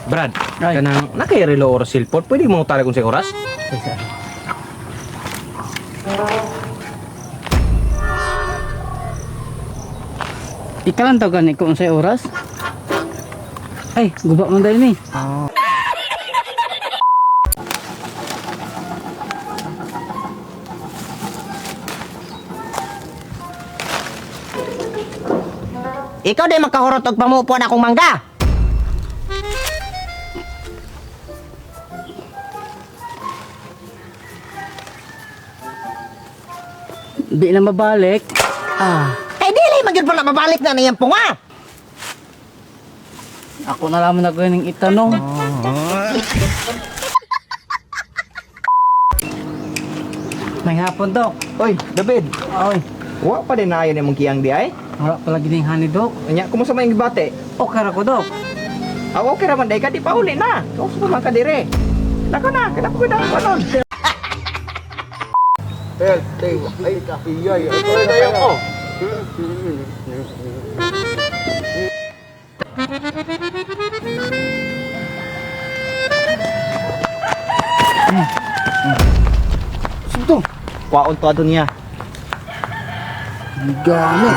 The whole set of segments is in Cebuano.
Brad, Ay. kanang nakay relo oras cellphone, pwede mo tala kung sa oras? Kaysa. Ikaw lang daw gani kung unsay oras. Ay, guba man dahil ni. Ikaw di makahurot og pamupuan akong mangga. Di na mabalik. Ah, Kay dili man gyud pala mabalik na niyang punga. ako na lamang na ganing itanong. May hapon, Dok. Oy, David. Oy, Wa pa din naayon imong kiyang di ay. wala pala gining hani, Dok. Nya kumusta man yung gibate? Okay ra ko, Dok. Ah, okay ra man day ka di pa uli na. Kausa man ka dire. Nako na, kada ko na ko nun. Sito. Kwaon to adto niya. Gani.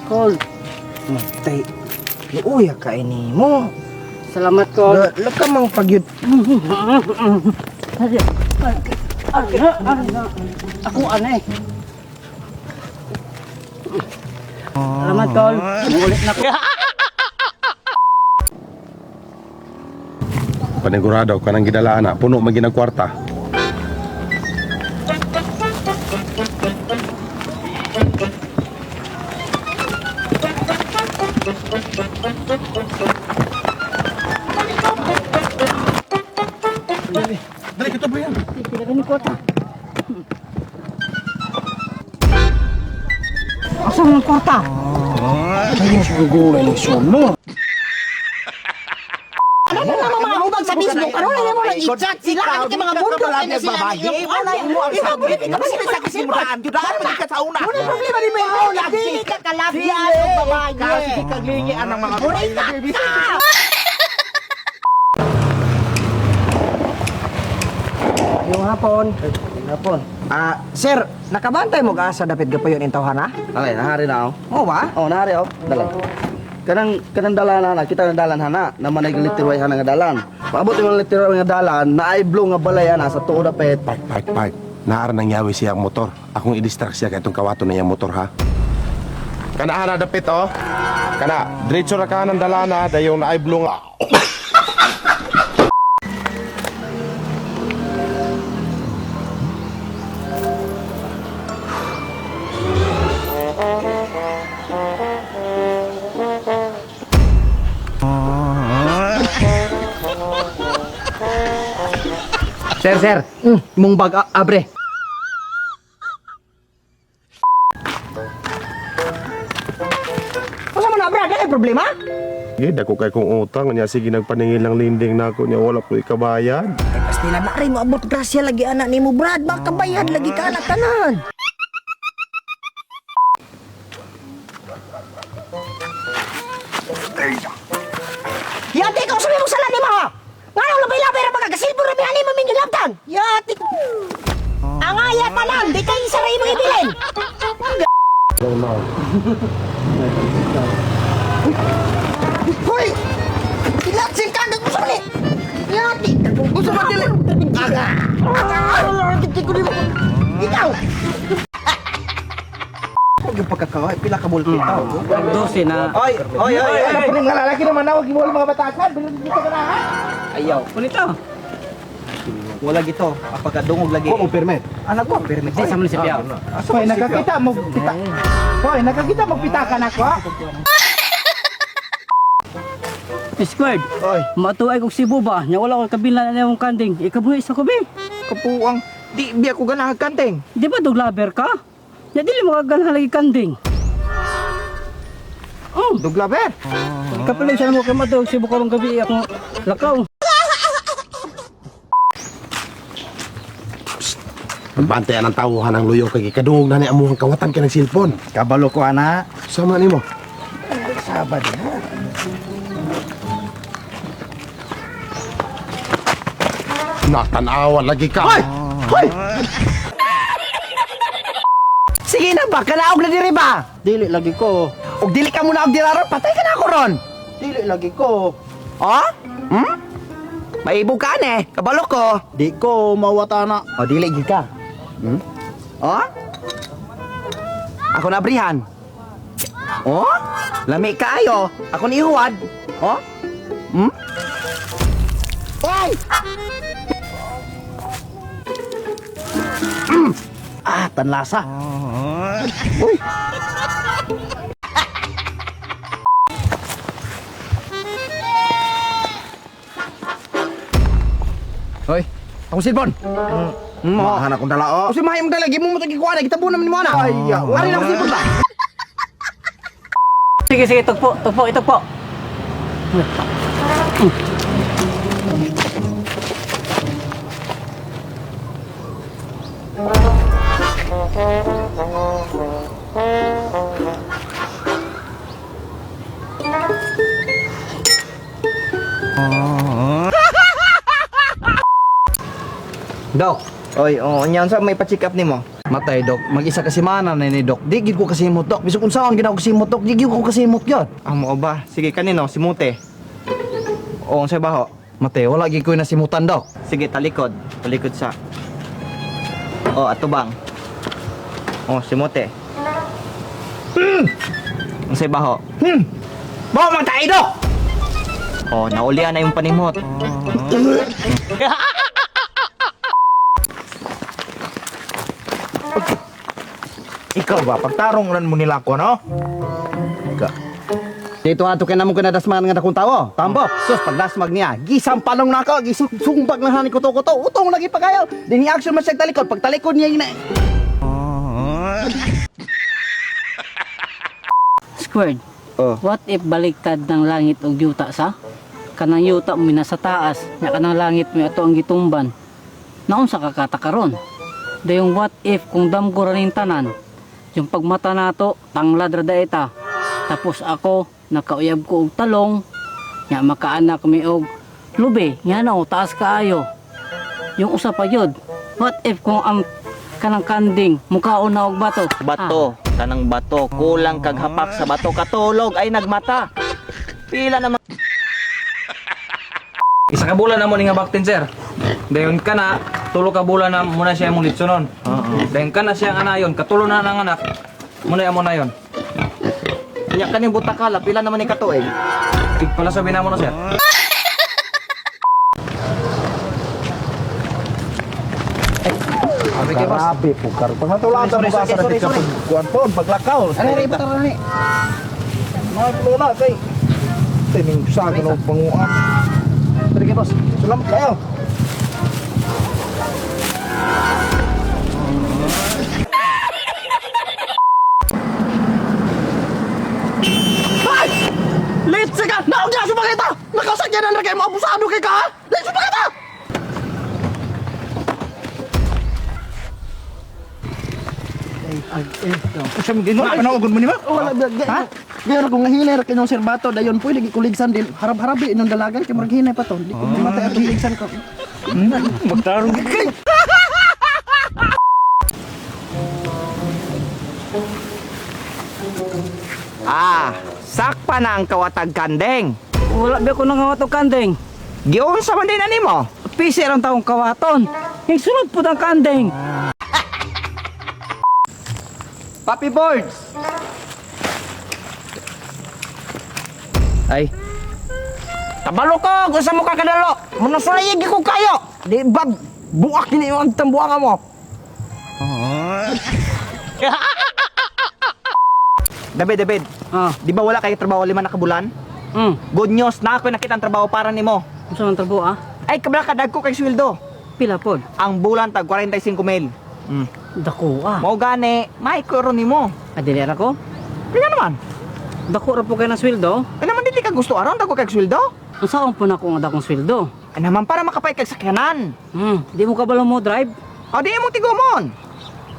Call. Matay. Luoya ka ini mo. Salamat, Call. Laka mang pagyud. Ako ano eh. Salamat, Call. Ulit na ko. Panigurado kanang gidala ana puno man ginag kwarta. Dali kita ba yan? Pila ka ni kwarta. Asa man ang kwarta? Ano na naman mga hubag sa Facebook? Ano na naman mga i-chat sila? Ano kay mga bundok na sila? Wala mo ang sabi. Ikaw sila sa cellphone. ka sa una. Wala problema ni mo. Dili ka kalabyan og babae. Kasi kaglingi anang mga Wala ka. Yung hapon. Hapon. Ah, sir, nakabantay mo ka sa dapit gapayon in tawhana? Alay, nahari na ako. Oo ba? Oh, nahari ako. Dalan. Kanang kanang dalan na kita ng dalan hana, naman ay literway hana nga dalan. Paabot yung literway nga dalan, na ay blue nga balay ana sa tuo dapit. Park, park, park. Naara nang yawi siya ang motor. Akong i-distract siya kay itong kawato na iyang motor ha. Kana ana dapit oh. Kana, diretso ra ka ng dalana dayong naay blue nga. Sir, sir. Mong bag abre. Usa man na brad, ay problema? Eh, dako kay kong utang nya sige nagpaningil lang linding nako nya wala ko ikabayad. Ay pastila na rin mo abot grasya lagi anak nimo Brad, makabayad lagi ka anak tanan. Yati ka usab mo sala nimo ha. Nganong labay-labay ra ba ka silbo ra bihani mo minyo labtan. Yati. Ang aya tanan, di kay isa ra imong ibilin. Hoy! Ilaksin ka mo sa ni. Yati. Gusto mo dili. Aga. Aga. Ikaw. Huwag yung pagkakaway, pila ka bulpit tao. 12 na. Oy, oy, oy, oy. Ano mga lalaki naman na, wag mo mga batasan. Bilog dito ka na ha. Ayaw. Punito. Wala gito, apagkadungog lagi. Wa mo permit. Anak ko, permit. Di sa munisipyo. Hoy, nakakita mo pita. Hoy, nakakita mo pitakan ako. Squared. Oy, Matuay kog Cebu ba? Nya wala ko kabila na imong kanding. Ikabuhi sa kubi. kapuang. Di biya ko ganahan kanteng. Di ba duglaber ka? Nya dili mo kaganahan lagi kanding. Oh, Duglaber. kapalin sa mo kay matuog Cebu karong gabi akong lakaw. Pagbantay ang tawuhan ang luyo kay gikadungog na ni amuhang kawatan kay ng cellphone. Kabalo ko ana. Sama nimo. Sabad ha. Natanawa lagi ka. Hoy! Hoy! Sige na ba, kanaog na diri ba? Dili lagi ko. Og dili ka muna og diraro, patay ka na ako ron. Dili lagi ko. Oh? Hmm? Maibog ka ne, kabalo ko. Di ko mawata na. O dili gid ka. Hmm? Oh? Ako na abrihan. Oh? Lami kaayo. Ako ni ihuwad. Oh? Hmm? Oy! Ah, tanlasa. Uy! Hoy, akong cellphone. Mo. Mahan akong dala oh. Kasi mahimong dala, gimo mo tagi kuha na, gitabo naman mo na. Ay, ya. Ari na akong cellphone ba? Sige, sige, tugpo, tugpo, itugpo. Dok, Oy, oh, unya unsa may pa-check up nimo? Matay dok, mag-isa ka semana na ni dok. Di gid ko kasimot dok. Bisag unsaon gid ako kasimot dok, di gid ko kasimot gyud. Ah, mo ba? Sige kanino si Mute. O unsay baho? Matay, wala gid ko nasimutan dok. Sige, talikod. Talikod sa. O, atubang. O, si Mute. Unsay baho? Bawa man tayo, Dok! O, naulian na yung panimot. Ikaw ba, pagtarong ran mo nila ako, no? Dito ato kay namo kinadasman nga dakong tawo. Tambo. Sus pagdasmag niya, gisampalong nako, gisumbag na hani kuto-kuto. Utong lagi pa kayo. Dini action man siya talikod. Pag talikod niya ina. Squared. Oh. What if baliktad ng langit og yuta sa? Kanang yuta mo nasa taas, nya kanang langit mo ato ang gitumban. Naunsa ka katakaron? Dayong what if kung damgo ra ning tanan, yung pagmata nato tanglad ra daeta. Tapos ako nakauyab ko og talong, nya makaanak mi og lubi, nya na taas kaayo. Yung usa pa yun, what if kung ang kanang kanding mukaon na og bato? Bato, kanang bato, kulang kag hapak sa bato, katulog ay nagmata. Pila naman Isa ka bulan na mo ni nga baktin, sir. Dayon ka na, tulo ka bulan na muna siya imong litsonon. Dayon ka na siya ang anayon, katulo na ang anak. Muna amo na yon. Nya kaning butakala, pila naman ni katuig. Tig pala sabi na mo na, sir. Grabe po, karo. Pag natulatan mo ka sa dapit ka pagkuhan po, paglakaw. Ano rin ipatar ni? Mga na, kay. Tining sa akin ang panguan. Sige boss. Salamat kayo. Ay! Late ka! Naog niya sumakita! Nakasakyan na kay mo abusado kay ka! ha? Late sumakita! Siya mo ginoo, panawagon mo ni ma? Wala ba? Ha? Gayon ako nga hinay ra kinyong serbato dayon pwede gikuligsan din harap-harabi inyong dalagan kay murag hinay pa to. Di ko matay atong ligsan ko. Magtarong gid kay. Ah, sakpa na ang kawatag kandeng. Wala ba ko nang og kanding? Giunsa man din ani mo? Pisi ang taong kawaton. Yung sunod po ang kanding. Papi boards. Ay. Tabalo ko, kung sa mukha kadalo. Munasulay ko kayo. Di ba, buak ni yung tambuaka mo. David, David. Ah, Di ba wala kay trabaho 5 na ka bulan? Good news, na ako nakita ang trabaho para nimo. Unsa man trabaho ah? Ay, kabla ka dagko kay sweldo. Pila pod? Ang bulan tag 45 mil. Dako ah. Mao gani, may ko ron nimo. Adili ra ko. Kaya naman. Dako ra po kay ng sweldo. Ay naman dili ka gusto aron dagko kay sweldo. Unsaon po na ko nga dakong sweldo? Ay naman para makapay kag sakyanan. Di mo kabalo mo drive? O di imong tigumon.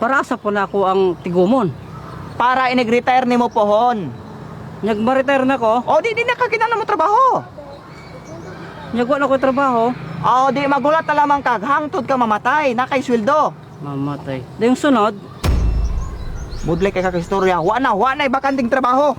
Para asa po na ako ang tigumon. Para inig-retire nimo pohon. Nyag ma-retire na ko, O di di na ka kinahanglan mo trabaho. nyag wa na ko trabaho, O di magulat na lamang kag hangtod ka mamatay, na kay sweldo. mamatay. Dayong sunod, Mudlay kay kag istorya, wa na, wa na bakanting trabaho.